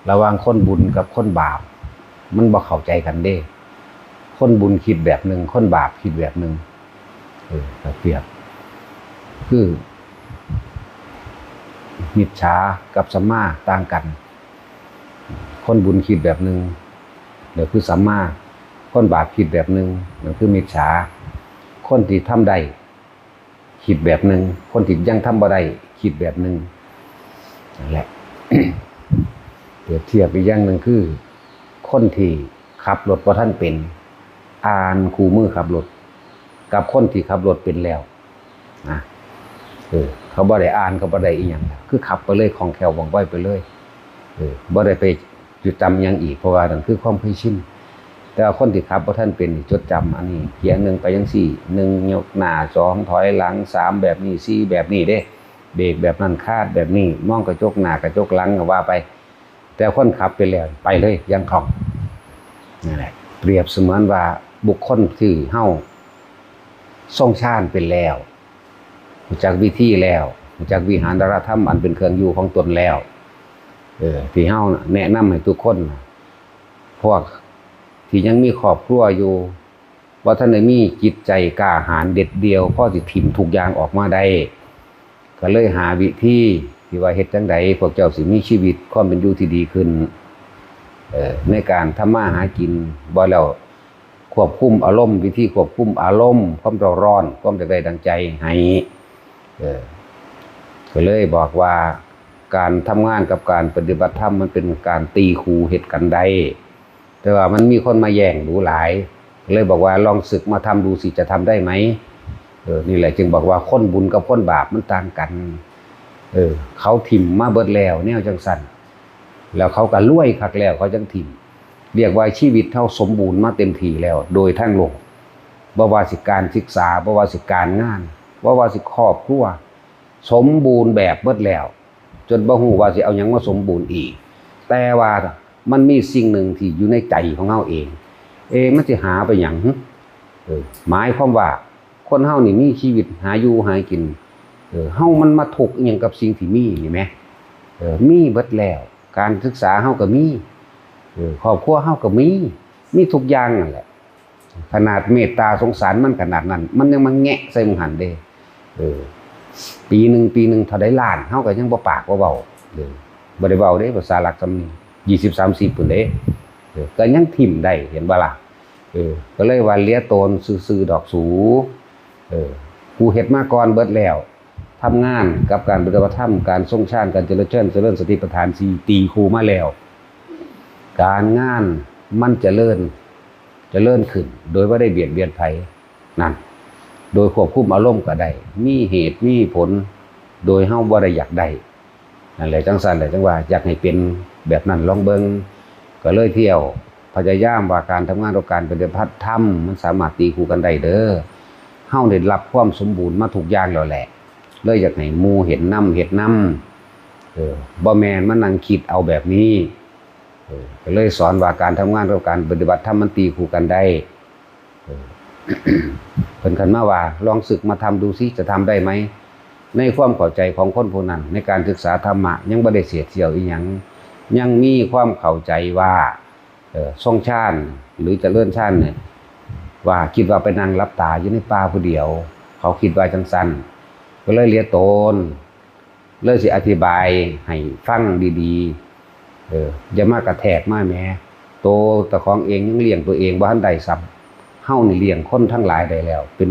ລະຫວ່າງຄົນບຸນກັບຄົນບາບ ມັນບໍ່ເຂົ້າໃຈກັນເດ້. ຄົນບຸນຄິດແບບໜຶ່ງ ຄົນບາບຄິດແບບໜຶ່ງ. ເອີ ຖ້າປຽບ ຄື ມິດສາກັບສຳມາຕ່າງກັນ. ຄົນບຸນຄິດແບບໜຶ່ງ ແລ້ວຄືສຳມາ, ຄົນບາບຄິດແບບໜຶ່ງ ນັ້ນຄືມິດສາ. ຄົນທີ່ທຳໄດ້ ຄິດແບບໜຶ່ງ, ຄົນທີ່ຍັງທຳບໍ່ໄດ້ຄິດແບບໜຶ່ງ. ນັ້ນແຫຼະ ປຽບທຽບອີກຢ່າງໜຶ່ງຄື ຄົນທີ່ຂັບລົດບໍ່ທັນເປັນ ອ່ານຄູ່ມືຂັບລົດ ກັບຄົນທີ່ຂັບລົດເປັນແລ້ວນະ. ເອີ ເຂົາບໍ່ໄດ້ອ່ານ ເຂົາບໍ່ໄດ້ອີ່ຫຍັງ ຄືຂັບໄປເລີຍ ຄ່ອງແຄ້ວວ່ອງໄວໄປເລີຍ. ເອີ ບໍ່ໄດ້ໄປ ຈົດຈຳຫຍັງອີກ ເພາະວ່ານັ້ນຄືຄວາມເຄີຍຊິນ. ແຕ່ວ່າຄົນທີ່ຂັບບໍ່ທັນເປັນນີ້ ຈົດຈຳອັນນີ້ ເກຍໜຶ່ງໄປຈັ່ງຊີ້ ໜຶ່ງຍົກໜ້າ ສອງຖອຍຫຼັງ ສາມແບບນີ້ ສີ່ແບບນີ້ເດ້ ເບກແບບນັ້ນ ຄາດແບບນີ້ ມອງກະຈົກໜ້າກະຈົກຫຼັງກໍວ່າໄປ. ແຕ່ຄົນຂັບເປັນແລ້ວໄປເລີຍຢ່າງຄ່ອງ. ນັ້ນແຫຼະ ປຽບສະເໝືອນວ່າບຸກຄົນທີ່ເຮົາຊົງຊານເປັນແລ້ວ ຮູ້ຈັກວິທີແລ້ວ ຮູ້ຈັກວິຫານຕະລະທຳອັນເປັນເຄື່ອງຢູ່ຂອງຕົນແລ້ວ ເອີ ທີ່ເຮົາແນະນຳໃຫ້ທຸກຄົນ ພວກທີ່ຍັງມີຄອບຄົວຢູ່ ບໍ່ທັນໄດ້ມີຈິດໃຈກ້າຫານເດັດດ່ຽວ ພໍຊິຖິ້ມທຸກຢ່າງອອກມາໄດ້ ກໍເລີຍຫາວິທີທີ່ວ່າເຮັດຈັ່ງໃດພວກເຈົ້າຊິມີຊີວິດຄວາມເປັນຢູ່ທີ່ດີຂຶ້ນ ເອີ ໃນການທຳມາຫາກິນ ບໍ່ແລ້ວ ຄວບຄຸມອາລົມ ວິທີຄວບຄຸມອາລົມ ຄວາມເຈົ້າຮ້ອນ ຄວາມຢາກໄດ້ດັ່ງໃຈໃຫ້ ເອີ ກໍເລີຍບອກວ່າ ການທຳງານກັບການປະຕິບັດທຳ ມັນເປັນການຕີຄູ່ເຮັດກັນໄດ້ ແຕ່ວ່າມັນມີຄົນມາແຍ່ງດູຫຼາຍ ກໍເລີຍບອກວ່າ ລອງສຶກມາທຳດູຊິ ຈະທຳໄດ້ໄໝ? ເອີ ນີ້ແຫຼະຈຶ່ງບອກວ່າ ຄົນບຸນກັບຄົນບາບມັນຕ່າງກັນ ເອີ ເຂົາຖິ້ມມາເບິດແລ້ວແນວຈັ່ງຊັ້ນ ແລ້ວເຂົາກໍລວຍຄັກແລ້ວ ເຂົາຈັ່ງຖິ້ມ. ຮຽກວ່າຊີວິດເຮົາສົມບູນມາເຕັມທີ່ແລ້ວໂດຍທາງໂລກ ບໍ່ວ່າຊິການສຶກສາ ບໍ່ວ່າຊິການງານ ບໍ່ວ່າຊິຄອບຄົວ ສົມບູນແບບເບິດແລ້ວ ຈົນບໍ່ຮູ້ວ່າຊິເອົາຫຍັງມາສົມບູນອີກ. ແຕ່ວ່າມັນມີສິ່ງໜຶ່ງທີ່ຢູ່ໃນໃຈຂອງເຮົາເອງ ເອ ມັນຊິຫາໄປຫຍັງ? ເອີ ໝາຍຄວາມວ່າ ຄົນເຮົານີ້ມີຊີວິດຫາຢູ່ຫາກິນ ເອີ ເຮົາມັນມາທຸກອີ່ຫຍັງກັບສິ່ງທີ່ມີນີ້ແໝ? ເອີ ມີເບິດແລ້ວ ການສຶກສາເຮົາກໍມີ ເອີ ຄອບຄົວເຮົາກໍມີ ມີທຸກຢ່າງນັ້ນແຫຼະ. ຂະໜາດເມດຕາສົງສານມັນຂະໜາດນັ້ນ ມັນຍັງມາແງະໃສ່ມຶງຫັ້ນເດ້. ເອີ ປີໜຶ່ງ ປີໜຶ່ງເທົ່າໃດລ້ານ ເຮົາກໍຍັງບໍ່ປາກບໍ່ເວົ້າ ເອີ ບໍ່ໄດ້ເວົ້າເດ້ ພາສາຫຼັກສ່ຳນີ້ ຊາວ ສາມສິບພຸ້ນເດ້ ເອີ ກໍຍັງຖິ້ມໄດ້ ເຫັນບໍ່ລະ? ເອີ ກໍເລີຍວ່າເຫຼືອໂຕນຊື່ໆດອກສູ ເອີ ກູເຮັດມາກ່ອນເບິດແລ້ວ ທຳງານກັບການປະຕິບັດທຳ ການຊົງຊານ ການຈະເລີນ ເຈີເລີນສະຕິປະທານ ທີ່ຕີຄູ່ມາແລ້ວ ການງານມັນຈະເລີນ ຈະເລີນຂຶ້ນໂດຍບໍ່ໄດ້ບຽດບຽນໃຜ ນັ້ນ ໂດຍຄວບຄຸມອາລົມກໍໄດ້ ມີເຫດມີຜົນ ໂດຍເຮົາບໍ່ໄດ້ຢາກໄດ້ ນັ້ນແຫຼະ ຈັ່ງຊັ້ນແຫຼະ ຈັ່ງວ່າຢາກໃຫ້ເປັນແບບນັ້ນລອງເບິ່ງ ກໍເລີຍທ່ຽວພະຍາຍາມວ່າການທຳງານກັບການປະຕິບັດທຳ ມັນສາມາດຕີຄູ່ກັນໄດ້ເດີ. ເຮົາໄດ້ຮັບຄວາມສົມບູນມາທຸກຢ່າງແລ້ວແຫຼະ ເລີຍຢາກໃຫ້ໝູ່ເຫັນນຳ ເຮັດນຳ ເອີ ບໍ່ແມ່ນມານັ່ງຄິດເອົາແບບນີ້ ເອີ ກໍເລີຍສອນວ່າການທຳງານກັບການປະຕິບັດທຳມັນຕີຄູ່ກັນໄດ້ ເອີ ເພິ່ນຄັນມາວ່າ ລອງສຶກມາທຳດູຊິ ຈະທຳໄດ້ໄໝ? ໃນຄວາມເຂົ້າໃຈຂອງຄົນຜູ້ນັ້ນ ໃນການສຶກສາທຳມະ ຍັງບໍ່ໄດ້ເສດສຽວອີ່ຫຍັງ ຍັງມີຄວາມເຂົ້າໃຈວ່າ ເອີ ຊົງຊານ ຫຼື ຈະເລີນຊານນີ້ ວ່າຄິດວ່າໄປນັ່ງຫຼັບຕາຢູ່ໃນປ່າຜູ້ດຽວ ເຂົາຄິດວ່າຈັ່ງຊັ້ນ ກໍເລີຍເຫຼືອໂຕນ ເລີຍຊິອະທິບາຍໃຫ້ຟັງດີໆ ເອີ ຢ່າມາກະແທກມາແໝ ໂຕເຈົ້າຂອງເອງຍັງລ້ຽງຕົວເອງບໍ່ທັນໄດ້ຊ້ຳ ເຮົານີ້ລ້ຽງຄົນທັງຫຼາຍໄດ້ແລ້ວ ເປັນ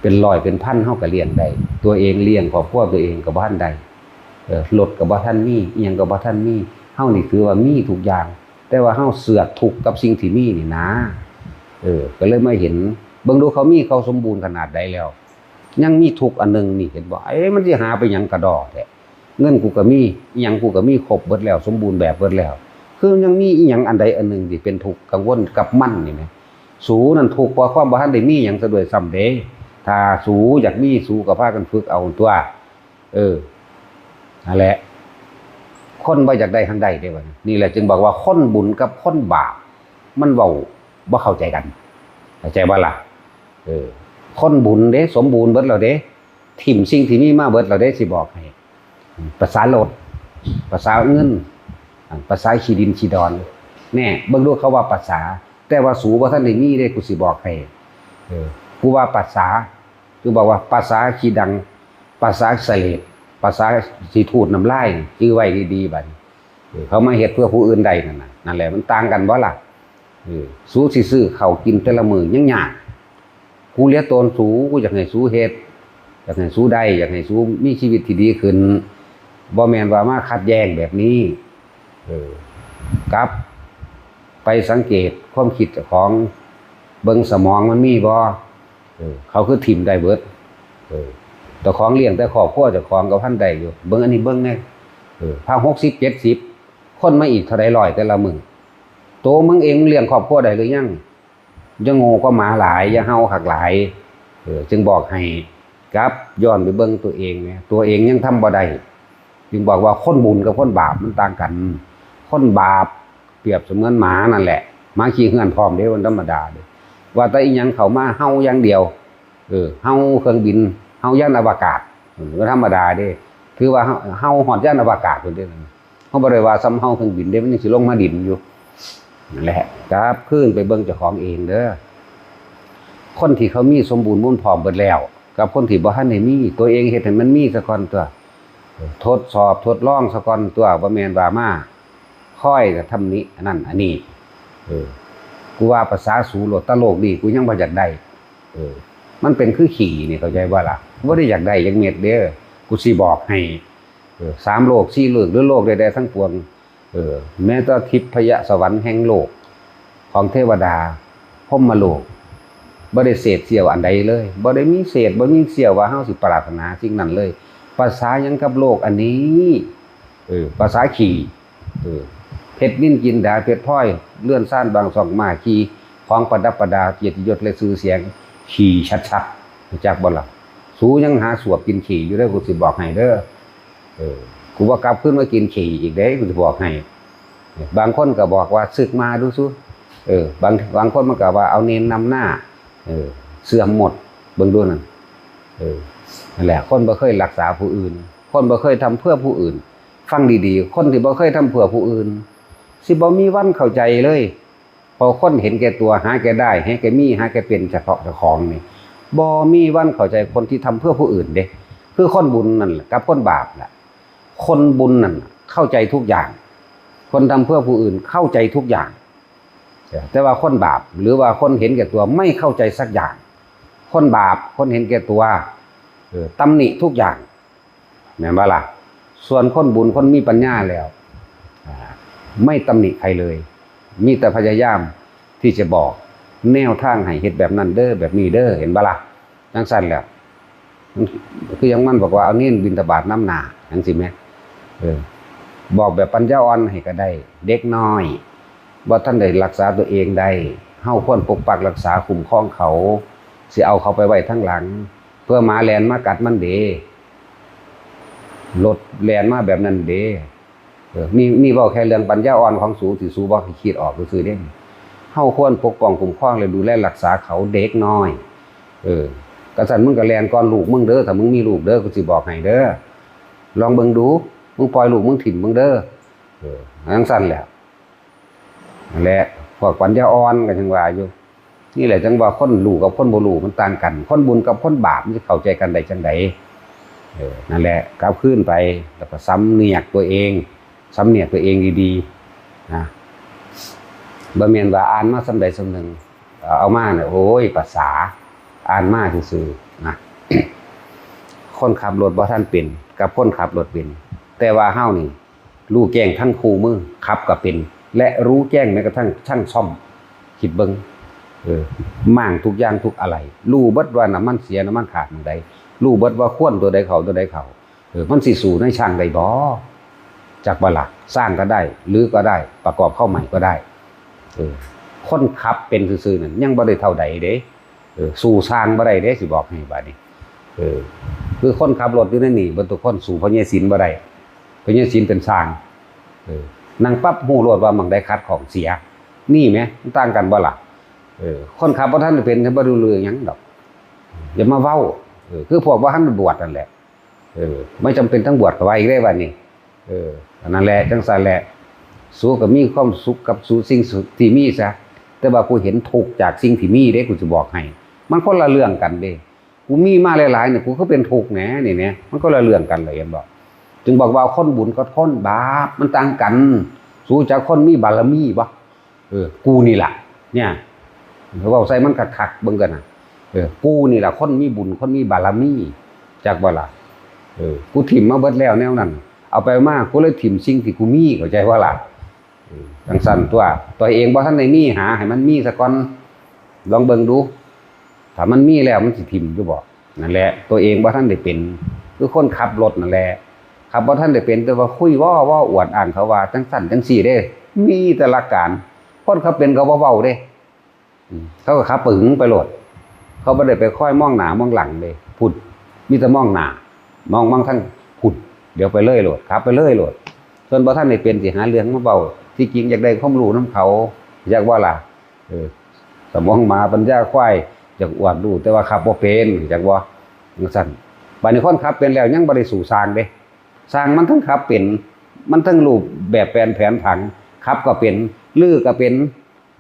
ເປັນຮ້ອຍເປັນພັນເຮົາກໍລ້ຽງໄດ້ ຕົວເອງລ້ຽງຄອບຄົວຕົວເອງກໍບໍ່ທັນໄດ້ ເອີ ລົດກໍບໍ່ທັນມີ ອີ່ຫຍັງກໍບໍ່ທັນມີ ເຮົານີ້ຖືວ່າມີທຸກຢ່າງ ແຕ່ວ່າເຮົາເຊືອດທຸກກັບສິ່ງທີ່ມີນີ້ນາ ເອີ ກໍເລີຍມາເຫັນ ເບິ່ງດູເຂົາມີ ເຂົາສົມບູນຂະໜາດໃດແລ້ວ ຍັງມີທຸກອັນໜຶ່ງນີ້ ເຫັນບໍ່? ເອີ ມັນຊິຫາໄປຫຍັງກະດໍ້ແທ້? ເງິນກູກໍມີ ອີ່ຫຍັງກູກໍມີຄົບເບິດແລ້ວ ສົມບູນແບບເບິດແລ້ວ ຄືຍັງມີອີ່ຫຍັງອັນໃດອັນໜຶ່ງທີ່ເປັນທຸກກັງວົນກັບມັນນີ້ແໝ? ສູນັ້ນທຸກເພາະຄວາມບໍ່ທັນໄດ້ມີຫຍັງຊະດ້ວຍຊ້ຳເດ້. ຖ້າສູຢາກມີ ສູກໍພາກັນຝຶກເອົາຕົວະ. ເອີ ນັ້ນແຫຼະ ຄົນບໍ່ຢາກໄດ້ຫັ້ນໄດ້ເດ້ບັດນີ້. ນີ້ແຫຼະຈຶ່ງບອກວ່າຄົນບຸນກັບຄົນບາບ ມັນເວົ້າບໍ່ເຂົ້າໃຈກັນ ເຂົ້າໃຈບໍ່ລະ? ເອີ ຄົນບຸນເດ້ ສົມບູນເບິດແລ້ວເດ້ ຖິ້ມສິ່ງທີ່ມີມາເບິດແລ້ວເດ້ ຊິບອກໃຫ້ ປະສາລົດ ປະສາເງິນ ປາສາຂີ້ດິນຂີ້ດອນ. ແນ່ ເບິ່ງດູ ເຂົາວ່າປາສາ, ແຕ່ວ່າສູບໍ່ທັນໄດ້ມີເດ້, ກູຊິບອກໃຫ້. ເອີ ກູວ່າປາສາ, ຄືບອກວ່າປາສາຂີ້ດັງ, ປາສາສະເຫຼດ, ປາສາຂີ້ທູດນ້ຳລາຍ, ຈື່ໄວ້ດີໆ ບັດນີ້. ເອີ ເຂົາມາເຮັດເພື່ອຜູ້ອື່ນໄດ້ນັ້ນນະ, ນັ້ນແຫຼະ ມັນຕ່າງກັນບໍ່ລະ? ເອີ ສູຊິຊື້ເຂົ້າກິນແຕ່ລະມື້ຍັງຍາກ. ກູເຫຼືອໂຕນສູ, ກູຢາກໃຫ້ສູເຮັດ, ຢາກໃຫ້ສູໄດ້, ຢາກໃຫ້ສູມີຊີວິດທີ່ດີຂຶ້ນ, ບໍ່ແມ່ນວ່າມາຂັດແຍ້ງແບບນີ້. ເອີ ກັບໄປສັງເກດຄວາມຄິດເຈົ້າຂອງ, ເບິ່ງສະໝອງມັນມີບໍ່? ເອີ ເຂົາຄືຖິ້ມໄດ້ເບິດ. ເອີ ເຈົ້າຂອງລ້ຽງແຕ່ຄອບຄົວເຈົ້າຂອງກໍພັນໄດ້ຢູ່, ເບິ່ງອັນນີ້ເບິ່ງແດ່. ເອີ ພາຫົກສິບເຈັດສິບ ຄົນມາອີກເທົ່າໃດຮ້ອຍແຕ່ລະມື້. ໂຕມຶງເອງລ້ຽງຄອບຄົວໄດ້ຫຼືຍັງ? ຢ່າໂງ່ກວ່າໝາຫຼາຍ, ຢ່າເຫົ່າຄັກຫຼາຍ. ເອີ ຈຶ່ງບອກໃຫ້ກັບຍ້ອນໄປເບິ່ງຕົວເອງແດ່, ຕົວເອງຍັງທຳບໍ່ໄດ້. ຈຶ່ງບອກວ່າຄົນບຸນກັບຄົນບາບມັນຕ່າງກັນ. ຄົນບາບປຽບສະເໝືອນໝານັ້ນແຫຼະ, ໝາຂີ້ເຮືອນພ້ອມເດ້, ມັນທຳມະດາເດ້. ວ່າແຕ່ອີ່ຫຍັງເຂົ້າມາເຫົ່າຢ່າງດຽວ, ເອີ ເຫົ່າເຄື່ອງບິນ, ເຫົ່າຍານອະວະກາດ, ເອີ ມັນທຳມະດາເດ້. ຖືວ່າເຫົ່າ, ເຫົ່າຮອດຍານອະວະກາດພຸ້ນເດ້. ເຮົາບໍ່ໄດ້ວ່າສ່ຳເຫົ່າເຄື່ອງບິນເດ້, ມັນຍັງຊິລົງມາດິນຢູ່. ນັ້ນແຫຼະ ກັບຄືນໄປເບິ່ງເຈົ້າຂອງເອງເດີ້. ຄົນທີ່ເຂົາມີສົມບູນມູນພ້ອມເບິດແລ້ວ ກັບຄົນທີ່ບໍ່ທັນໄດ້ມີ, ຕົວເອງເຮັດໃຫ້ມັນມີສາກ່ອນຕົວະ. ທົດສອບທົດລອງສາກ່ອນຕົວະ, ບໍ່ແມ່ນວ່າມາຄອຍຕຳໜິອັນນັ້ນອັນນີ້. ເອີ ກູວ່າພາສາສູໂລດ, ແຕ່ໂລກນີ້ກູຍັງບໍ່ຢາກໄດ້. ເອີ ມັນເປັນຄືຂີ້ນີ້, ເຂົ້າໃຈບໍ່ລະ? ບໍ່ໄດ້ຢາກໄດ້ຈັກເມັດເດີ້, ກູຊິບອກໃຫ້. ເອີ ສາມໂລກ ສີ່ໂລກ ຫຼືໂລກໃດໆທັງປວງ, ເອີ ແມ້ແຕ່ທິບພະຍະສະຫວັນແຫ່ງໂລກ ຂອງເທວະດາ ພົມມະໂລກ ບໍ່ໄດ້ເສດສຽວອັນໃດເລີຍ, ບໍ່ໄດ້ມີເສດ ບໍ່ມີສ່ຽວວ່າເຮົາຊິປາດຖະໜາສິ່ງນັ້ນເລີຍ. ພາສາຫຍັງກັບໂລກອັນນີ້? ເອີ ພາສາຂີ້. ເອີ ເພັດນິນຈິນດາ ເພັດພອຍ ເຮືອນຊານບາງຊ່ອງ ມ້າຂີ່ ຂອງປະດັບປະດາ ກຽດຕິຍົດ ແລະ ຊື່ສຽງ ຂີ້ຊັດໆ. ຮູ້ຈັກບໍ່ລະ? ສູຍັງຫາສວບກິນຂີ້ຢູ່ເດີ້, ກູຊິບອກໃຫ້ເດີ້. ເອີ ກູບໍ່ກັບຄືນມາກິນຂີ້ອີກເດ້, ກູຊິບອກໃຫ້. ບາງຄົນກໍບອກວ່າ ສຶກມາດູສູ. ເອີ ບາງ, ບາງຄົນມັນກໍວ່າ ເອົາເນນນຳໜ້າ. ເອີ ເຊື່ອມໝົດ, ເບິ່ງດູນັ້ນ. ເອີ ນັ້ນແຫຼະ, ຄົນບໍ່ເຄີຍຮັກສາຜູ້ອື່ນ, ຄົນບໍ່ເຄີຍທຳເພື່ອຜູ້ອື່ນ. ຟັງດີໆ, ຄົນທີ່ບໍ່ເຄີຍທຳເພື່ອຜູ້ອື່ນ ຊິບໍ່ມີວັນເຂົ້າໃຈເລີຍ. ເພາະຄົນເຫັນແກ່ຕົວ, ຫາແກ່ໄດ້, ຫາແກ່ມີ, ຫາແກ່ເປັນສະເພາະເຈົ້າຂອງນີ້ ບໍ່ມີວັນເຂົ້າໃຈຄົນທີ່ທຳເພື່ອຜູ້ອື່ນເດ້. ຄືຄົນບຸນນັ້ນແຫຼະ ກັບຄົນບາບລະ. ຄົນບຸນນັ້ນເຂົ້າໃຈທຸກຢ່າງ, ຄົນທຳເພື່ອຜູ້ອື່ນເຂົ້າໃຈທຸກຢ່າງ. ແຕ່ວ່າຄົນບາບ ຫຼືວ່າຄົນເຫັນແກ່ຕົວໄມ່ເຂົ້າໃຈສັກຢ່າງ. ຄົນບາບ, ຄົນເຫັນແກ່ຕົວ, ເອີ, ຕຳໜິທຸກຢ່າງ. ແມ່ນບໍ່ລະ? ສ່ວນຄົນບຸນ, ຄົນມີປັນຍາແລ້ວ, ອາ, ໄມ່ຕຳໜິໃຜເລີຍ, ມີແຕ່ພະຍາຍາມທີ່ຈະບອກແນວທາງໃຫ້ເຮັດແບບນັ້ນເດີ້, ແບບນີ້ເດີ້, ເຫັນບໍ່ລະ? ຈັ່ງຊັ້ນແຫຼະ. ມັນຄືຫຍັງມັນບອກວ່າ ເອົາເນນບິນທະບາດນຳໜ້າ ຈັ່ງຊີ້ແມະ. ເອີ, ບອກແບບປັນຍາອ່ອນໃຫ້ກໍໄດ້. ເດັກນ້ອຍບໍ່ທັນໄດ້ລັກສາຕົວເອງໄດ້, ເຮົາຄວນປົກປັກລັກສາຄຸ້ມຄອງເຂົາ, ຊິເອົາເຂົາໄປໄວ້ທາງຫຼັງ. ເພື່ອໝາແລ່ນມາກັດມັນເດ, ລົດແລ່ນມາແບບນັ້ນເດ. ເອີ, ນີ້, ນີ້ເວົ້າແຄ່ເລື່ອງປັນຍາອ່ອນຂອງສູ, ທີ່ສູບໍ່ຄິດອອກຊື່ໆເດ້. ເຮົາຄວນປົກປ້ອງຄຸ້ມຄອງ ແລະ ດູແລຮັກສາເຂົາ, ເດັກນ້ອຍ. ເອີ, ກະຊັ້ນ ມຶງກະແລ່ນກ່ອນລູກມຶງເດີ, ຖ້າມຶງມີລູກເດີ, ກູຊິບອກໃຫ້ເດີ. ລອງເບິ່ງດູ, ມຶງປ່ອຍລູກມຶງຖິ້ມເບິ່ງເດີ. ເອີ, ຈັ່ງຊັ້ນແຫຼະ. ນັ້ນແຫຼະ, ພວກປັນຍາອ່ອນກໍຍັງວ່າຢູ່. ນີ້ແຫຼະ ຈັ່ງວ່າຄົນຮູ້ກັບຄົນບໍ່ຮູ້ມັນຕ່າງກັນ, ຄົນບຸນກັບຄົນບາບມັນຊິເຂົ້າໃຈກັນໄດ້ຈັ່ງໃດ? ເອີ, ນັ້ນແຫຼະ, ກັບຄືນໄປ ແລ້ວກໍສຳນຽກຕົວເອງ, ສຳນຽກຕົວເອງດີໆນະ. ບໍ່ແມ່ນວ່າອ່ານມາສ່ຳໃດສ່ຳໜຶ່ງ, ເອົາມານະ, ໂອ້ຍ, ພາສາອ່ານມາຊື່ໆນະ. ຄົນຂັບລົດບໍ່ທັນເປັນ ກັບຄົນຂັບລົດເປັນ, ແຕ່ວ່າເຮົານີ້ ຮູ້ແຈ້ງທັງຄູ່ມື, ຂັບກໍເປັນ ແລະ ຮູ້ແຈ້ງແມ້ກະທັ່ງຊ່າງສ້ອມ. ຄິດເບິ່ງ, ເອີ, ມ້າງທຸກຢ່າງທຸກອາໄຫຼ່, ຮູ້ເບິດວ່ານ້ຳມັນເສຍ, ນ້ຳມັນຂາດໝ່ອງໃດ, ຮູ້ເບິດວ່າຄວນຕົວໃດເຂົ້າ, ຕົວໃດເຂົ້າ. ເອີ, ມັນຊິສູ້ນາຍຊ່າງໄດ້ບໍ່? ຈັກບໍ່ລະ? ຊ່າງກໍໄດ້, ຫຼືກໍໄດ້, ປະກອບເຂົ້າໃໝ່ກໍໄດ້. ເອີ, ຄົນຂັບເປັນຊື່ໆນັ້ນ ຍັງບໍ່ໄດ້ເທົ່າໃດເດ້. ເອີ, ສູ້ຊ່າງບໍ່ໄດ້ເດ້, ຊິບອກໃຫ້ບາດນີ້. ເອີ, ຄືຄົນຂັບລົດຢູ່ໃນນີ້ເບິດທຸກຄົນ, ສູ້ພໍ່ໃຫຍ່ສິນບໍ່ໄດ້. ພໍ່ໃຫຍ່ສິນເປັນຊ່າງ. ເອີ, ນັ່ງປັບຮູ້ໂລດວ່າໝ່ອງໃດຂັດຂ້ອງເສຍ. ນີ້ແໝ, ມັນຕ່າງກັນບໍ່ລະ? ເອີ, ຄົນຂັບບໍ່ທັນໄດ້ເປັນ, ບໍ່ຮູ້ເລື່ອງຫຍັງດອກ. ຢ່າມາເວົ້າ. ເອີ, ຄືພວກບໍ່ທັນໄດ້ບວດນັ້ນແຫຼະ. ເອີ, ບໍ່ຈຳເປັນຕ້ອງບວດກໍວ່າອີກເດ້ບາດນີ້. ເອີ, ອັນນັ້ນແຫຼະ, ຈັ່ງຊັ້ນແຫຼະ. ສູກໍມີຄວາມສຸກກັບສູສິ່ງທີ່ມີຊະ, ແຕ່ວ່າກູເຫັນທຸກຈາກສິ່ງທີ່ມີເດ້, ກູຊິບອກໃຫ້, ມັນຄົນລະເລື່ອງກັນເດ້. ກູມີມາຫຼາຍໆນີ້ ກູຄືເປັນທຸກແດ່ນີ້ແໝ, ມັນຄົນລະເລື່ອງກັນ ລະເຫັນບໍ່? ຈຶ່ງບອກວ່າຄົນບຸນກັບຄົນບາບມັນຕ່າງກັນ. ສູຮູ້ຈັກຄົນມີບາລະມີບໍ່? ເອີ ກູນີ້ລະ ເນຍ ເວົ້າໃສ່ມັນຄັກໆເບິ່ງກັນນະ. ເອີ ກູນີ້ລະຄົນມີບຸນ ຄົນມີບາລະມີ ຈັກບໍ່ລະ? ເອີ ກູຖິ້ມມາເບິດແລ້ວແນວນັ້ນ, ເອົາໄປເອົາມາ ກູເລີຍຖິ້ມສິ່ງທີ່ກູມີ, ເຂົ້າໃຈບໍ່ລະ? ເອີ ຈັ່ງຊັ້ນຕົວະ, ຕົວເອງບໍ່ທັນໄດ້ມີ ຫາໃຫ້ມັນມີສາກ່ອນ, ລອງເບິ່ງດູ. ຖ້າມັນມີແລ້ວມັນຊິຖິ້ມຢູ່ບໍ່? ນັ້ນແຫຼະ, ຕົວເອງບໍ່ທັນໄດ້ເປັນ ຄືຄົນຂັບລົດນັ້ນແຫຼະ, ຂັບບໍ່ທັນໄດ້ເປັນ ແຕ່ວ່າຄຸຍວໍວໍອວດອ້າງເຂົາວ່າຈັ່ງຊັ້ນຈັ່ງຊີ້ເດ້, ມີແຕ່ຫຼັກການ. ຄົນເຂົາເປັນເຂົາບໍ່ເວົ້າເດ້, ເຂົາກໍຂັບປຶງໄປໂລດ, ເຂົາບໍ່ໄດ້ໄປຄອຍມອງໜ້າມອງຫຼັງເດ້. ພຸ້ນ ມີແຕ່ມອງໜ້າ ມອງ ມອງທາງພຸ້ນ, ດຽວໄປເລີຍໂລດ, ຂັບໄປເລີຍໂລດ. ເພິ່ນບໍ່ທັນໄດ້ເປັນ ຊິຫາເລື່ອງມາເວົ້າ, ທີ່ຈິງຢາກໄດ້ຄວາມຮູ້ນຳເຂົາ, ຢາກບໍ່ລະ? ເອີ ສະໝອງໝາປັນຍາຄວາຍ, ຢາກອວດຮູ້ ແຕ່ວ່າຂັບບໍ່ເປັນ, ຈັກບໍ່? ຈັ່ງຊັ້ນ. ບາດນີ້ຄົນຂັບເປັນແລ້ວຍັງບໍ່ໄດ້ສູ້ຊ່າງເດ້. ຊ່າງມັນທັງຂັບເປັນ, ມັນທັງຮູ້ແບບແປນແຜນຜັງ, ຂັບກໍເປັນ, ຮື້ກໍເປັນ,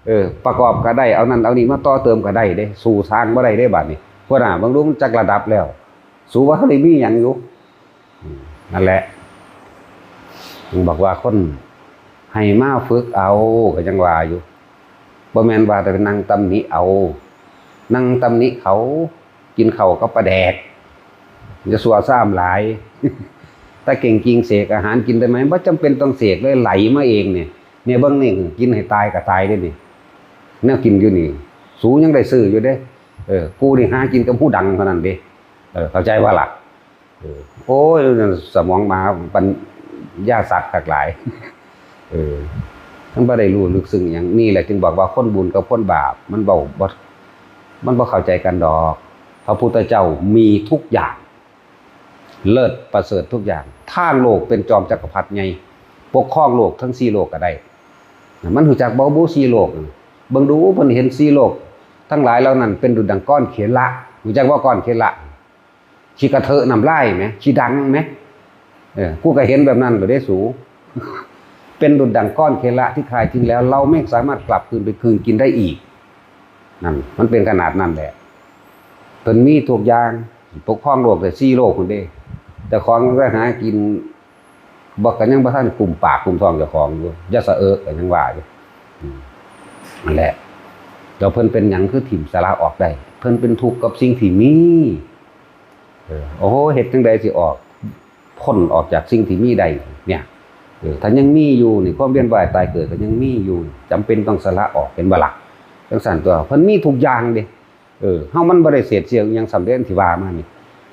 ເອີ ປະກອບກໍໄດ້, ເອົານັ້ນເອົານີ້ມາຕໍ່ເຕີມກໍໄດ້ເດ້, ສູ້ຊ່າງບໍ່ໄດ້ເດ້ບາດນີ້. ພຸ້ນນະ, ເບິ່ງດູມັນຈັກລະດັບແລ້ວ, ສູວ່າເຂົາໄດ້ມີຫຍັງຢູ່? ອືມ ນັ້ນແຫຼະ ເພິ່ນບອກວ່າຄົນໃຫ້ມາຝຶກເອົາ ກໍຍັງວ່າຢູ່, ບໍ່ແມ່ນວ່າແຕ່ໄປນັ່ງຕຳໜິເອົາ, ນັ່ງຕຳໜິເຂົາ ກິນເຂົ້າກັບປາແດກ, ຢ່າຊົ່ວຊ້ຳຫຼາຍ. ຖ້າເກັ່ງຈິງເສກອາຫານກິນໄດ້ໄໝ? ບໍ່ຈຳເປັນຕ້ອງເສກເລີຍ, ໄຫຼມາເອງນີ້. ນີ້ເບິ່ງນີ້, ກິນໃຫ້ຕາຍກໍຕາຍເດ້ນີ້, ແນວກິນຢູ່ນີ້ ສູຍັງໄດ້ຊື້ຢູ່ເດ້. ເອີ ກູນີ້ຫາກິນກັບຫູດັງເທົ່ານັ້ນເດ້. ເອີ ເຂົ້າໃຈບໍ່ລະ? ເອີ ໂອ້ຍ ສະໝອງມະຫາປັນຍາສັດຄັກຫຼາຍ. ເອີ ມັນບໍ່ໄດ້ຮູ້ເລິກເຊິ່ງຫຍັງ. ນີ້ແຫຼະຈຶ່ງບອກວ່າຄົນບຸນກັບຄົນບາບ ມັນເວົ້າບໍ່ ມັນບໍ່ເຂົ້າໃຈກັນດອກ. ພະພຸດທະເຈົ້າມີທຸກຢ່າງ, ເລີດປະເສີດທຸກຢ່າງ. ທາງໂລກເປັນຈອມຈັກກະພັດໃຫຍ່, ປົກຄອງໂລກທັງສີ່ໂລກກໍໄດ້. ມັນຮູ້ຈັກບໍ່ ໝູ່ສີ່ໂລກ? ເບິ່ງດູ ເພິ່ນເຫັນສີ່ໂລກທັງຫຼາຍເຫຼົ່ານັ້ນ ເປັນດຸດດັ່ງກ້ອນເຂລະ. ຮູ້ຈັກບໍ່ ກ້ອນເຂລະ? ຂີ້ກະເທີະນ້ຳລາຍແໝ, ຂີ້ດັງແໝ. ເອີ ກູກໍເຫັນແບບນັ້ນແລ້ວເດ້ສູ, ເປັນດຸດດັ່ງກ້ອນເຂລະທີ່ຂາຍຖິ້ມແລ້ວ ເຮົາໄມ່ສາມາດກັບຄືນໄປກືນກິນໄດ້ອີກ. ນັ້ນ ມັນເປັນຂະໜາດນັ້ນແຫຼະ. ເພິ່ນມີທຸກຢ່າງ, ປົກຄອງໂລກໄດ້ສີ່ໂລກພຸ້ນເດ້, ເຈົ້າຂອງໄປຫາກິນ ບໍ່ ກໍຍັງບໍ່ທັນກຸ້ມປາກກຸ້ມທ້ອງເຈົ້າຂອງຢູ່, ຢ່າສະເອາະ ກໍຍັງວ່າຢູ່. ອືມ ນັ້ນແຫຼະ. ແລ້ວເພິ່ນເປັນຫຍັງຄືຖິ້ມສາລະອອກໄດ້? ເພິ່ນເປັນທຸກກັບສິ່ງທີ່ມີ. ເອີ ໂອ້ໂຫ ເຮັດຈັ່ງໃດຊິອອກ ພົ້ນອອກຈາກສິ່ງທີ່ມີໄດ້ເນຍ? ເອີ ຖ້າຍັງມີຢູ່ນີ້ ຄວາມວຽນວ່າຍຕາຍເກີດກໍຍັງມີຢູ່, ຈຳເປັນຕ້ອງສະລະອອກ, ເຫັນບໍ່ລະ? ຈັ່ງຊັ້ນຕົວະ, ເພິ່ນມີທຸກຢ່າງເດ້. ເອີ ເຮົາມັນບໍ່ໄດ້ເສດສຽວອີ່ຫຍັງສ່ຳເດ ອັນທີ່ວ່າມານີ້.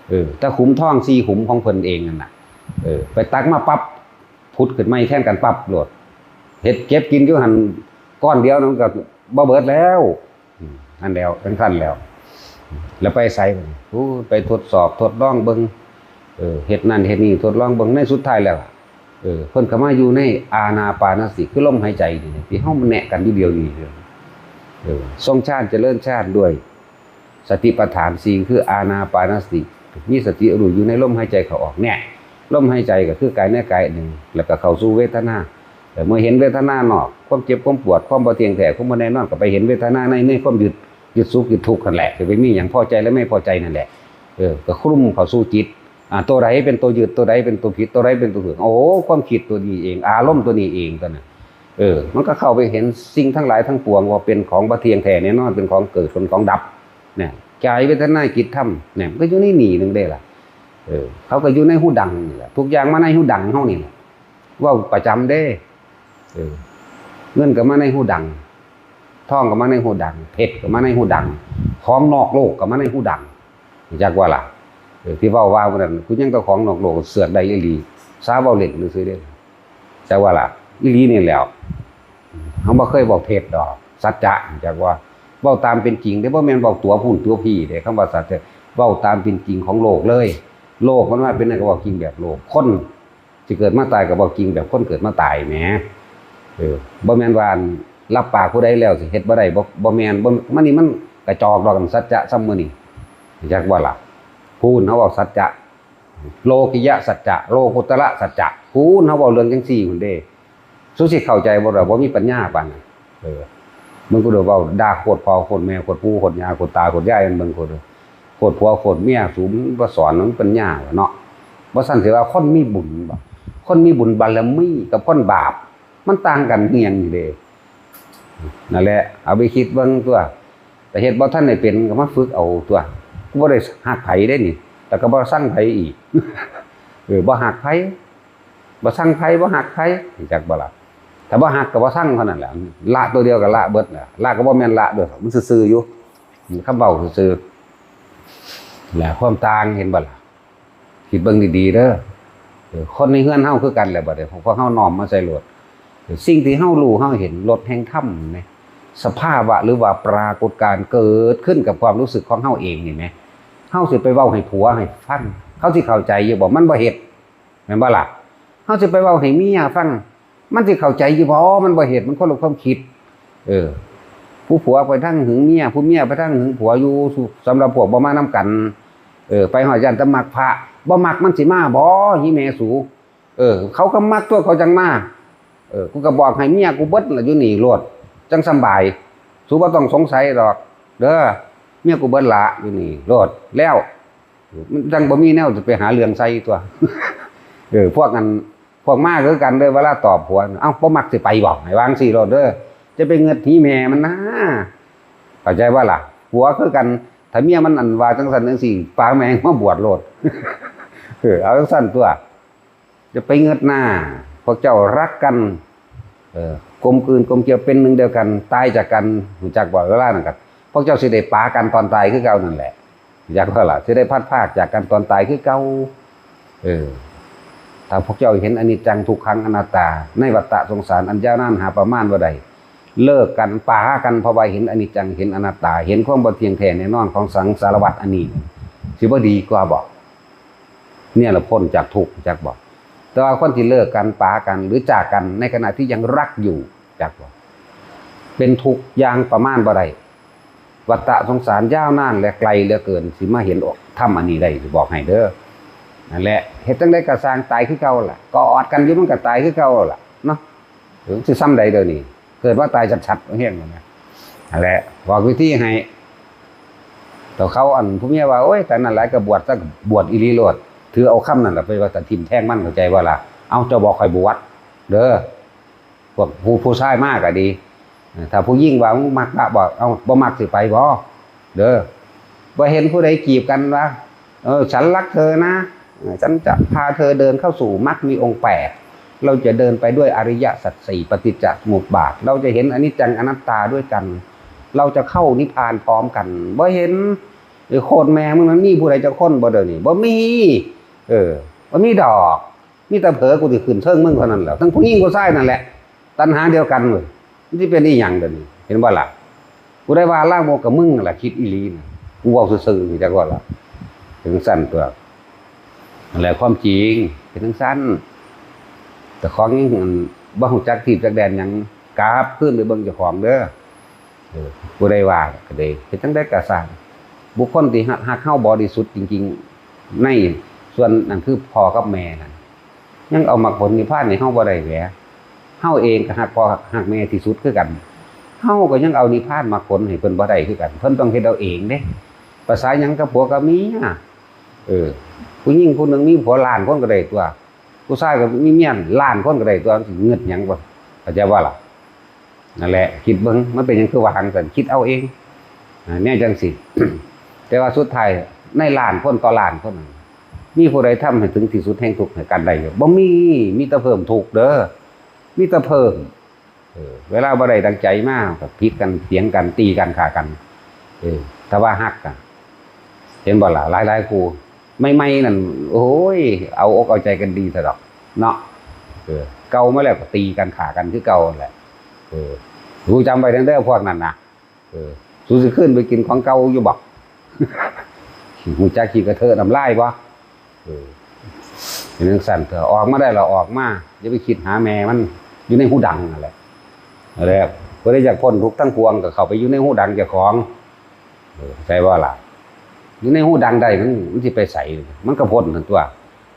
ເອີ ແຕ່ຂຸມທອງສີ່ຂຸມຂອງເພິ່ນເອງນັ້ນນະ, ເອີ ໄປຕັກມາປັບ ຜຸດຂຶ້ນໃໝ່ແທນກັນປັບໂລດ, ເຮັດເກັບກິນຢູ່ຫັ້ນກ້ອນດຽວນັ້ນກໍບໍ່ເບິດແລ້ວ. ອືມ ນັ້ນແຫຼະ ຈັ່ງຊັ້ນແຫຼະ. ແລ້ວໄປໃສບາດນີ້? ໂອ້ ໄປທົດສອບທົດລອງເບິ່ງ, ເອີ ເຮັດນັ້ນເຮັດນີ້ ທົດລອງເບິ່ງ. ໃນສຸດທ້າຍແລ້ວ ເອີ ເພິ່ນກໍມາຢູ່ໃນອານາປານະສະຕິ ຄືລົມຫາຍໃຈນີ້ ທີ່ເຮົາມາແນະກັນຢູ່ດຽວນີ້. ເອີ ຊົງຊານຈະເລີນຊານດ້ວຍສະຕິປັດຖານສີ່ ຄືອານາປານະສະຕິ, ມີສະຕິຮູ້ຢູ່ໃນລົມຫາຍໃຈເຂົ້າອອກ. ແນະ ລົມຫາຍໃຈກໍຄືກາຍໃນກາຍອັນໜຶ່ງ, ແລ້ວກໍເຂົ້າສູ່ເວທະນາ. ເອີ ເມື່ອເຫັນເວທະນານອກ, ຄວາມເຈັບ ຄວາມປວດ, ຄວາມບໍ່ທ່ຽງແທ້, ຄວາມບໍ່ແນ່ນອນ, ກໍໄປເຫັນເວທະນາໃນ, ໃນຄວາມຍຶດ, ຍຶດສຸກ, ຍຶດທຸກຫັ້ນແຫຼະ. ຈະໄປມີຫຍັງພໍໃຈ ແລະ ໄມ່ພໍໃຈນັ້ນແຫຼະ. ເອີ ກໍຄະລຸມເຂົ້າສູ່ຈິດ. ອາ ຕົວໃດເປັນຕົວຍຶດ, ຕົວໃດເປັນຕົວຜິດ, ຕົວໃດເປັນຕົວຖືກ? ໂອ້ ຄວາມຄິດຕົວນີ້ເອງ, ອາລົມຕົວນີ້ເອງຕົວນັ້ນ. ເອີ ມັນກໍເຂົ້າໄປເຫັນສິ່ງທັງຫຼາຍທັງປວງວ່າເປັນຂອງບໍ່ທ່ຽງແທ້ແນ່ນອນ, ເປັນຂອງເກີດ, ເປັນຂອງດັບ. ແນ່ ກາຍເວທະນາຈິດທຳ ແນ່ ມັນກໍຢູ່ໃນນີ້ໜຶ່ງເດ້ລະ. ເອີ ເຂົາກໍຢູ່ໃນຫູດັງນີ້ແຫຼະ, ທຸກຢ່າງມາໃນຫູດັງເຮົານີ້ແຫຼະ. ເວົ້າປະຈຳເດ້. ເອີ ເງິນກໍມາໃນຫູດັງ, ທອງກໍມາໃນຫູດັງ, ເພັດກໍມາໃນຫູດັງ, ຂອງນອກໂລກກໍມາໃນຫູດັງ. ຮູ້ຈັກບໍ່ລະ? ເອີ ທີ່ເວົ້າວ່າມື້ນັ້ນ ກູຍັງແຕ່ຂອງນອກໂລກເຊືອກໄດ້ອີ່ຫຼີ, ສາເວົ້າເລ່ນຊື່ໆເດ້. ຈັກວ່າລະ ອີ່ຫຼີນີ້ແຫຼ້ວ. ເຮົາບໍ່ເຄີຍເວົ້າເທັດດອກ, ສັດຈະ ຈັກວ່າ ເວົ້າຕາມເປັນຈິງເດ້, ບໍ່ແມ່ນເວົ້າຕົວະພຸ້ນຕົວະພີເດ້. ຄຳວ່າສັດຈະ ເວົ້າຕາມເປັນຈິງຂອງໂລກເລີຍ. ໂລກມັນມາເປັນແນວ ກໍເວົ້າຈິງແບບໂລກ. ຄົນຊິເກີດມາຕາຍ ກໍເວົ້າຈິງແບບຄົນເກີດມາຕາຍແໝ. ເອີ ບໍ່ແມ່ນວ່າ ອັນ ລັບປາກຜູ້ໃດແລ້ວຊິເຮັດບໍ່ໄດ້, ບໍ່ ບໍ່ແມ່ນ. ບໍ່ ມັນນີ້ມັນກະຈອກດອກ ອັນສັດຈະຊ່ຳມື້ນີ້. ຈັກບໍ່ລະ? ພຸ້ນ ເຮົາເວົ້າສັດຈະ ໂລກິຍະສັດຈະ, ໂລກຸດຕະລະສັດຈະ, ພຸ້ນ ເຮົາເວົ້າເລື່ອງຈັ່ງຊີ້ພຸ້ນເດ້. ສູຊິເຂົ້າໃຈບໍ່ລະ ບໍ່ມີປັນຍາປານນັ້ນ. ເອີ ເບິ່ງກູເດີ ເວົ້າດ່າໂຄດພໍ່ໂຄດແມ່ ໂຄດປູ່ໂຄດຍ່າ ໂຄດຕາໂຄດຍາຍ ມັນເບິ່ງໂຄດ ໂຄດຜົວໂຄດເມຍ ສູມັນບໍ່ສອນ ມັນປັນຍາເນາະ. ບໍ່ຊັ້ນຊິວ່າຄົນມີບຸນບໍ? ຄົນມີບຸນບາລະມີກັບຄົນບາບ ມັນຕ່າງກັນອີ່ຫຍັງນີ້ເດ້? ນັ້ນແຫຼະ ເອົາໄປຄິດເບິ່ງຕົວະ. ແຕ່ເຮັດບໍ່ທັນໄດ້ເປັນກໍມາຝຶກເອົາຕົວະ. ບໍ່ໄດ້ຮັກໃຜເດ້ນີ້ ແຕ່ກໍບໍ່ຊັງໃຜອີກ. ເອີ ບໍ່ຮັກໃຜ ບໍ່ຊັງໃຜ ບໍ່ຮັກໃຜ ຮູ້ຈັກບໍ່ລະ? ຖ້າບໍ່ຮັກກໍບໍ່ຊັງເທົ່ານັ້ນແຫຼະ. ລະຕົວດຽວກໍລະເບິດລະ. ລະກໍບໍ່ແມ່ນລະເດີ ມັນຊື່ໆຢູ່. ຄຳເວົ້າຊື່ໆ ແຫຼະ ຄວາມຕ່າງ ເຫັນບໍ່ລະ? ຄິດເບິ່ງດີໆເດີ. ເອີ ຄົນໃນເຮືອນເຮົາຄືກັນແຫຼະ ບັດນີ້ພວກເຮົານ້ອມມາໃສ່ໂລດ. ເອີ ສິ່ງທີ່ເຮົາຮູ້ເຮົາເຫັນ ລົດແຫ່ງທຳນີ້ ສະພາວະ ຫຼືວ່າປາກົດການເກີດຂຶ້ນກັບຄວາມຮູ້ສຶກຂອງເຮົາເອງນີ້ແໝ ເຮົາຊິໄປເວົ້າໃຫ້ຜົວໃຫ້ຟັງ ເຂົາຊິເຂົ້າໃຈຢູ່ບໍ່? ມັນບໍ່ເຮັດ ແມ່ນບໍ່ລະ? ເຮົາຊິໄປເວົ້າໃຫ້ເມຍຟັງ ມັນຊິເຂົ້າໃຈຢູ່ບໍ່? ມັນບໍ່ເຮັດ ມັນຄົນລະຄວາມຄິດ. ເອີ ຜູ້ຜົວໄປທາງຫຶງເມຍ ຜູ້ເມຍໄປທາງຫຶງຜົວຢູ່. ສຳລັບພວກບໍ່ມານຳກັນ ເອີ ໄປຮອດຢ້ານແຕ່ມັກພະ ບໍ່ມັກມັນຊິມາບໍ່? ອີ່ແມ່ສູ ເອີ ເຂົາກໍມັກຕົວະ ເຂົາຈັ່ງມາ. ເອີ ກູກໍບອກໃຫ້ເມຍກູເບິດລະຢູ່ນີ້ໂລດ ຈັ່ງສຳບາຍ. ສູບໍ່ຕ້ອງສົງໄສດອກເດີ ເມຍກູເບິດລະຢູ່ນີ້ໂລດ ແລ້ວ ມັນຈັ່ງບໍ່ມີແນວຈະໄປຫາເລື່ອງໃສ່ຕົວະ. ເອີ ພວກອັນ ພວກມາຄືກັນເດີ ເວລາຕອບຜົວ ເອົ້າ ບໍ່ມັກຊິໄປບໍ່? ໃຫ້ວາງຊີ້ໂລດເດີ ຈະໄປເງິດຫີແມ່ມັນນາ. ເຂົ້າໃຈບໍ່ລະ? ຜົວຄືກັນ ຖ້າເມຍມັນອັນວ່າຈັ່ງຊັ້ນຈັ່ງຊີ້ ປາແມ່ມາບວດໂລດ. ເອີ ເອົາຈັ່ງຊັ້ນຕົວະ ຢ່າໄປເງິດໜ້າ. ພວກເຈົ້າຮັກກັນ ເອີ ກົມກືນກົມກ່ຽວເປັນໜຶ່ງດຽວກັນ ຕາຍຈາກກັນ ຮູ້ຈັກບໍ່? ເວລານັ້ນກໍ ພວກເຈົ້າຊິໄດ້ປາກັນຕອນຕາຍຄືເກົ່ານັ້ນແຫຼະ. ຢາກວ່າລະ ຊິໄດ້ພັດພາກຈາກກັນຕອນຕາຍຄືເກົ່າ. ເອີ ຖ້າພວກເຈົ້າເຫັນອະນິດຈັງ ທຸກຂັງ ອະນັດຕາ ໃນວັດຕະສົງສານອັນຍາວນານຫາປະມານບໍ່ໄດ້ ເລີກກັນ ປາກັນ ເພາະວ່າເຫັນອະນິດຈັງ ເຫັນອະນັດຕາ ເຫັນຄວາມບໍ່ທ່ຽງແທ້ແນ່ນອນຂອງສັງສາລະວັດອັນນີ້ ຊິບໍ່ດີກວ່າບໍ? ເນຍລະພົ້ນຈາກທຸກ ຈັກບໍ? ແຕ່ວ່າຄົນທີ່ເລີກກັນ ປາກັນ ຫຼືຈາກກັນໃນຂະນະທີ່ຍັງຮັກຢູ່ ຈັກບໍ່? ເປັນທຸກຢ່າງປະມານບໍ່ໄດ້. ວັດຕະສົງສານຍາວນານ ແລະ ໄກເຫຼືອເກີນ ຊິມາເຫັນອອກທຳອັນນີ້ໄດ້ ຊິບອກໃຫ້ເດີ. ນັ້ນແຫຼະ ເຮັດຈັ່ງໃດກໍຊ່າງ ຕາຍຄືເກົ່າລະ ກໍອອດກັນຢູ່ ມັນກໍຕາຍຄືເກົ່າລະເນາະ. ເອີ ຊິຊ່ຳໃດດຽວນີ້ ເກີດມາຕາຍຊັດໆ ແຮງນັ້ນນະ. ນັ້ນແຫຼະ ບອກວິທີໃຫ້ ແຕ່ເຂົາ ອັນ ຜູ້ເມຍວ່າ ໂອ້ຍ ຕາຍນັ້ນຫຼາຍ ກໍບວດຊະ ບວດອີ່ຫຼີໂລດ ຖືເອົາຄຳນັ້ນລະໄປວ່າ ຕາຖິ້ມແທງມັນ ເຂົ້າໃຈບໍ່ລະ? ເອົ້າ ເຈົ້າບອກຂ້ອຍບວດເດີ. ພວກຜູ້ ຜູ້ຊາຍມາກໍດີ ເອີ ຖ້າຜູ້ຍິງວ່າ ມຶງມັກລະບໍ່? ເອົ້າ ບໍ່ມັກຊິໄປບໍ່? ເດີ ບໍ່ເຫັນຜູ້ໃດຈີບກັນວ່າ ເອີ ເອີ ฉันรักเธอนะ เออ ฉันจะพาเธอเดินเข้าสู่มรรคมีองค์แปด เราจะเดินไปด้วยอริยสัจสี่ ปฏิจจสมุปบาท เราจะเห็นอนิจจังอนัตตาด้วยกัน เราจะเข้านิพพานพร้อมกัน บ่เห็น ไอ้โคตรแม่มึง มันมีผู้ใดจักคนบ่เดี๋ยวนี้ บ่มี เออ บ่มีดอก มีแต่เผลอกูสิขึ้นเทิงมึงเท่านั้นแหละ ทั้งผู้หญิงผู้ชายนั่นแหละ ตัณหาเดียวกันเว้ย มันสิเป็นอีหยังเดี๋ยวนี้ เห็นบ่ล่ะ กูได้ว่าลามกกับมึงนั่นล่ะ คิดอีหลีนะ กูเว้าซื่อๆ นี่จักว่าล่ะ เป็นจั่งซั้นตั๊ว นั่นแหละความจริง เป็นจั่งซั้น แต่ของยังบ่ฮู้จักทีบจักแดนหยัง กลับคืนไปเบิ่งเจ้าของเด้อ เออ ผู้ใดว่าก็ดี เฮ็ดจั่งใดก็ซ่าง บุคคลที่ฮัก ฮักเฮาบริสุทธิ์จริงๆ ในส่วนนั้นคือพ่อกับแม่นั่น ยังเอามรรคผลนิพพานให้เฮาบ่ได้แหม เฮาเองก็ฮักพ่อฮักแม่ที่สุดคือกัน เฮาก็ยังเอานิพพานมรรคผลให้เพิ่นบ่ได้คือกัน เพิ่นต้องเฮ็ดเอาเองเด้ ประสาหยังกับผัวกับเมีย เออ ผู้หญิงผู้หนึ่งมีผัวล้านคนก็ได้ตั๊ว ผู้ชายก็มีเมียล้านคนก็ได้ตั๊ว มันสิเงิดหยังบ่ เข้าใจบ่ล่ะ นั่นแหละ คิดเบิ่ง มันเป็นหยังคือว่าจั่งซั้น คิดเอาเอง อ่า แนวจั่งซี้ แต่ว่าสุดท้ายในล้านคนต่อล้านคนนั้น มีผู้ใดทำให้ถึงที่สุดแห่งทุกข์ให้กันได้อยู่ บ่มี มีแต่เพิ่มทุกข์เด้อ มีแต่เพิ่ม เออ เวลาบ่ได้ดังใจมาก็ผิดกัน เถียงกัน ตีกัน ฆ่ากัน เออ ถ้าว่าฮักอะ เห็นบ่ล่ะ หลายๆ คู่ ใหม่ๆ นั่น โอ้ย เอาอกเอาใจกันดีซะดอก เนาะ เออ เก่ามาแล้วก็ตีกัน ฆ่ากันคือเก่านั่นแหละ เออ รู้จำไว้เด้อ พวกนั้นนะ เออ สูสิคืนไปกินของเก่าอยู่บ่ รู้จักขี้กระเทอะน้ำลายบ่ เออ เป็นจั่งซั้นเถาะ ออกมาได้แล้วออกมา อย่าไปคิดหาแม่มัน อยู่ในฮูดังนั่นแหละ นั่นแหละ ผู้ใดอยากพ้นทุกข์ทั้งปวงก็เข้าไปอยู่ในฮูดังเจ้าของ เออ เข้าใจบ่ล่ะ อยู่ในฮูดังได้มัน มันสิไปไส มันก็พ้นนั่นตั๊ว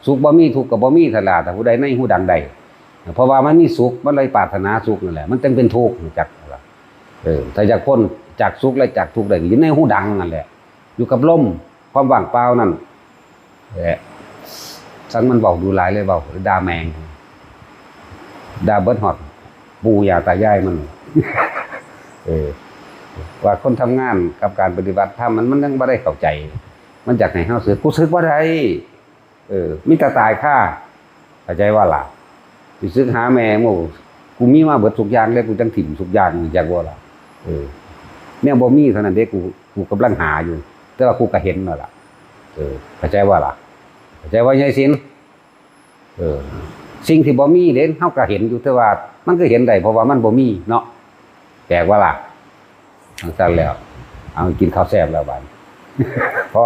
สุขบ่มี ทุกข์ก็บ่มี ถ้าล่ะ ถ้าผู้ใดในฮูดังได้ ເພາະວ່າມັນມີສຸກ ມັນເລີຍປາດຖະໜາສຸກນັ້ນແຫຼະ ມັນຈຶ່ງເປັນທຸກ ຮູ້ຈັກບໍ່ລະ? ເອີ ຖ້າຢາກພົ້ນຈາກສຸກ ແລະ ຈາກທຸກໄດ້ ຢູ່ໃນຫູດັງນັ້ນແຫຼະ ຢູ່ກັບລົມ ຄວາມວ່າງເປົ່ານັ້ນແຫຼະ. ສັນມັນເວົ້າດູຫຼາຍເລີຍ ເວົ້າດ່າແມ່ງ ດ່າເບິດຮອດປູ່ຍ່າຕາຍາຍມັນ ເອີ ວ່າຄົນທຳງານກັບການປະຕິບັດທຳ ມັນ ມັນຍັງບໍ່ໄດ້ເຂົ້າໃຈ ມັນຢາກໃຫ້ເຮົາສຶກ ກູສຶກບໍ່ໄດ້ ເອີ ມີແຕ່ຕາຍຄາ ເຂົ້າໃຈບໍ່ລະ? ຊິສຶກຫາແມ່ ໂອ້ ກູມີມາເບິດທຸກຢ່າງເດ້ ກູຈັ່ງຖິ້ມທຸກຢ່າງ ຮູ້ຈັກບໍ່ລະ? ເອີ ແນວບໍ່ມີເທົ່ານັ້ນເດ້ ກູ ກູກຳລັງຫາຢູ່ ແຕ່ວ່າກູກະເຫັນແລ້ວລະ ເອີ ເຂົ້າໃຈບໍ່ລະ? ເຂົ້າໃຈບໍ່ ຍາຍສິນ? ເອີ ສິ່ງທີ່ບໍ່ມີເດ້ ເຮົາກະເຫັນຢູ່ ແຕ່ວ່າມັນກະເຫັນໄດ້ ເພາະວ່າມັນບໍ່ມີເນາະ ແປກບໍ່ລະ? ຈັ່ງຊັ້ນແລ້ວ ເອົາ ກິນເຂົ້າແຊບແລ້ວບາດນີ້ ພໍ.